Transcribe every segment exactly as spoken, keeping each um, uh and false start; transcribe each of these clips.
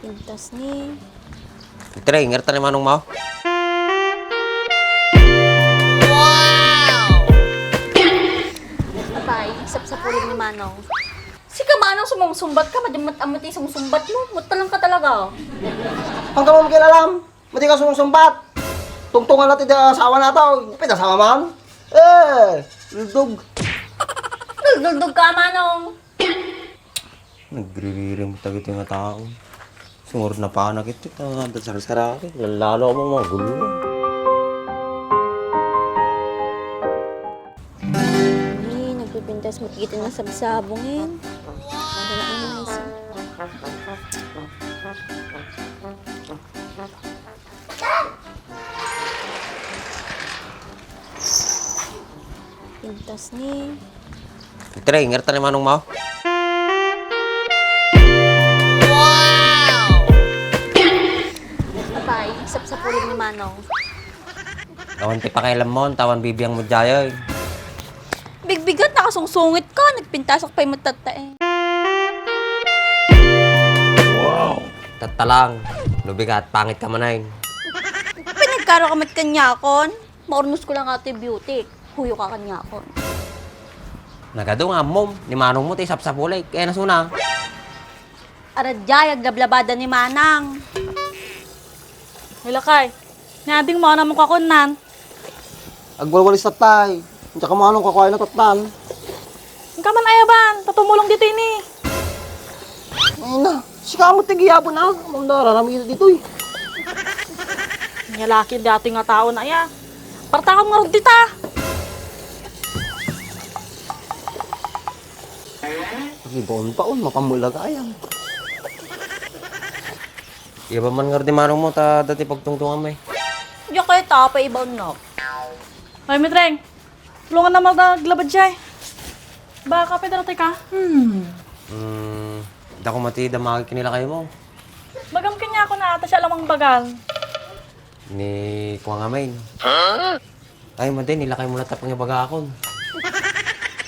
Pintas ni. Iti ray, ngarta ni manong mo? Apay, sapsapulin ni Manong. Sika, Manong, sumungsumbat ka, madi met ammo ti sumsumbat mo. Muttalang ka talaga. Ang kamam kilalam, madi ka sumsumbat. Tungtungan natin da asawa na to. Pwede asawa man? Eh, luldog. Luldog ka, Manong. Nagriririm dagiti nga tao. Sumurot na panak iti ta, ta sarsaraki. Lalo mo mga gulo. Ni, nagpipintas mo iti nasabsabong, eh. Wala na isa. Pintas ni. Iti ray, ngarta ni manong mo? Apay, sapsapulin ni Manong. Awan ti pakialam mo, tawan bibiang mo diay. Bigbigat, nakasungsungit ka. Nagpintasak pay met tatta, eh. Tatta lang. No bigat, pangit ka man, ay. Pinagkaro ka met kaniakon. Maurnos ko lang atoy beauty. Huyo ka kaniakon. Nagadu nga ammom, ni manong mo ti sapsapulik. Kaya nasuna. Aradiay, aglablabada ni Manang. Ni lakay, ni ading mo, anam mo kakunnan? Agwalwalis tattay. Diak manong kakuayo na tattan. Inka man ayaban, ta tumulong ditoy ni. Ay na, sika mo ti giyabon, ah. Among dararam ito ditoy. Nia laki dati nga tao na iya. Partakam nga rod dita. Pagibaon-baon, mapamulaga ayan. Iya ba man ngarud ni manong mo, ta dati pagtungtungan mo, eh. Diak kaya ta, paibaon na. Ay, Mitreng, tulungan na maglabad siya, eh. Baka pwede na ka? Hmm. Hmm, dako mati damagik ni lakay mo. Bagam kaniakon ata siya lamang bagal. Ni kua ngamin. Ay, madi, ni lakay mo latta pangibagakon.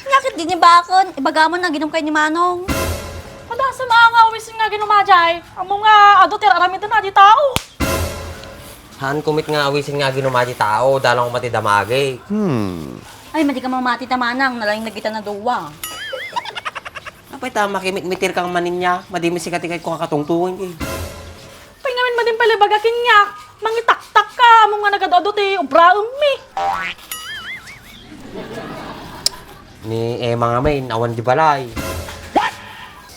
Nia ket di ni bakon, ibaga mo na, ginum kay ni Manong. Madasam a nga awisen nga ginum a jay. Ammom nga adu ti ar-aramiden a di tao. Haan ko met nga awisen nga ginum a di tao, dalan ko mati damagik. Hmm. Ay, madi ka mamati ta manang, nalaing na kita na duwa. Apay ta, makimitmitir kang manen nia, madi met sika ti kayatko nga katungtungan, eh. Apay ngamin madin pay ibaga kaniak, mangitaktak ka, ammom nga nagadu-adu ti ubraem mi. Ni Emma ngamin, awan di balay.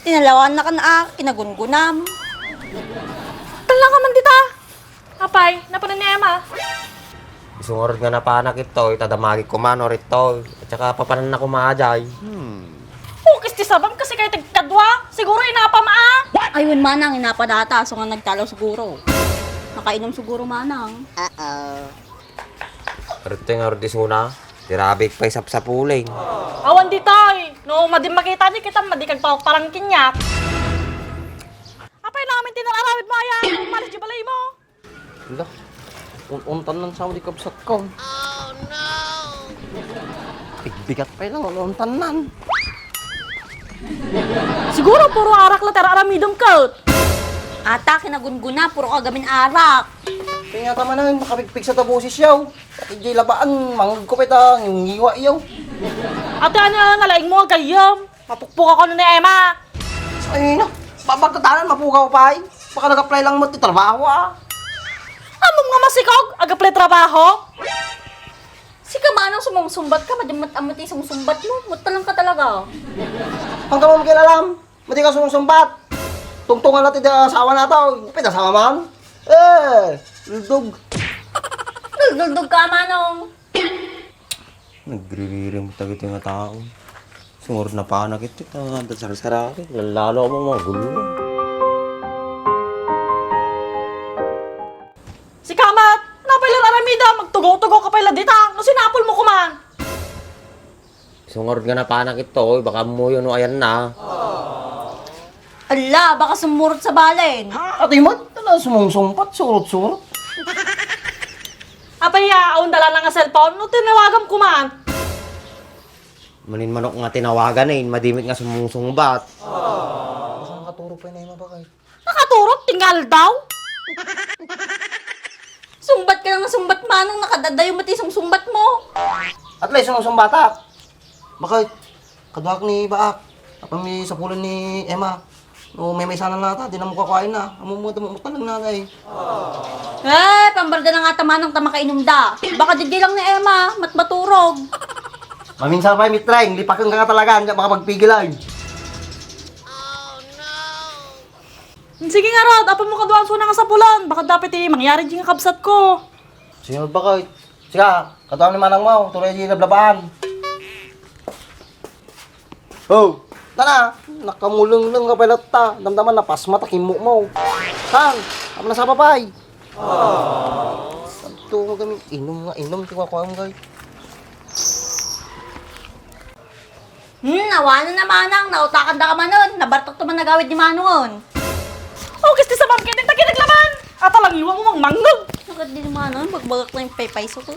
Tinalawan na kan a, kinagungunam. Tala ka man dita. Apay, napanan ni Emma? Isu ngarud nga napanak itoy, ta damagik koma no ritoy. At saka papananna koma a jay. Hmm. Ukis ti sabam kasi kay tagkadua. Siguro inapam a. Ay, wen manang, inapa data, so nga nagtalaw siguro. Nakainom siguro manang. Uh-oh. Ritoy ngarud isuna, ti rabik pay sapsapuling. Awan ditoy. No, madi makita ni kita, madi kagpapalangkin niya. Apay namin ti nararawid mo, aya? Malis di balay mo. Ala, un-untan nan sao di kabsat ko. Bigbigat pay lang, un-untan nan. Siguro puro arak la ti ar-aramidem ket. Ata, kinagungguna, puro kagamin arak. Kaya nga tama na, makapigpigsa ta boses yaw. Pati di labaan, mangag ko pay ta, ngiwa yaw. Ate, ano, nalaing mo, agayam. Mapukpok ako ni Emma. Ay na, babagtatanan, mapukaw pa ay. Baka nag-apply lang mo ti trabaho, ah. Ammom nga masikog, ag-apply trabaho? Sika manang sumungsumbat ka, madi met ammo ti sumsumbat mo, muttalang ka talaga. Ang kamam kilalam, madi ka sumsumbat. Tungtungan natin ti asawa na to, pwede asawa man. Eh, luldog. Luldog ka, manong. Nagriririm dagiti nga tao. Sumurot na panak iti ta, ta sarsaraki. Lalo mo mga gulo. Sika met, napay la aramida, magtugaw-tugaw ka pay la dita. No sinapol mo kuman. Sungarod nga napanak ito, oy, baka muyo no ayan na. Ala, baka sumurot sa balen. Ati met, ala sumungsungpat, surot-surot. Apay ya, awan dala na nga cellphone, no tinawagam kuman. Manin manok nga tinawagan eh, madi met nga sumungsungbat. Baka nakaturog pay na yung mabakay. Nakaturog, ti Nga aldaw? Sungbat ka nga sungbat, Manong, nakadadayo met ti sungsungbat mo. At least, sumsumbatak. Bakit? Kaduak ni Baak. Apay mi sapulan ni Emma. No, maymaysanan na ta, di na mo kakuain na. Amo mo, amo mo talaga na, eh. Eh, pambarda na nga ta, Manong, ta makainumda. Baka di lang ni Emma, mat maturog. Maminsan pa, Mitray, hindi pa kang talaga, hindi makapagpigil, ay. Sige nga, Rod, apo mo kaduan suna nga sapulan. Baka dapit, eh, mangyari di nga kabsat ko. Sige, Rod, bakit? Sige, kaduan ni manang mo, tuloy di lablabaan. Oh, tana, nakamulunglung nga pala ta. Damdaman na pasma ta kimmo mo. Sang, amo na sa papay. Santo mo kami, inom nga inom, ti kukuha mo, guys. Hmm, awanen na, Manang, nautakan da ka manen, nabartok to man nagawid ni Manongon. Oh, kisti sa bangkit, ta kinaglaman! Ata lang iwan mo mang mangnog! Agad din, Manang, bagbagak na yung paypayso ko.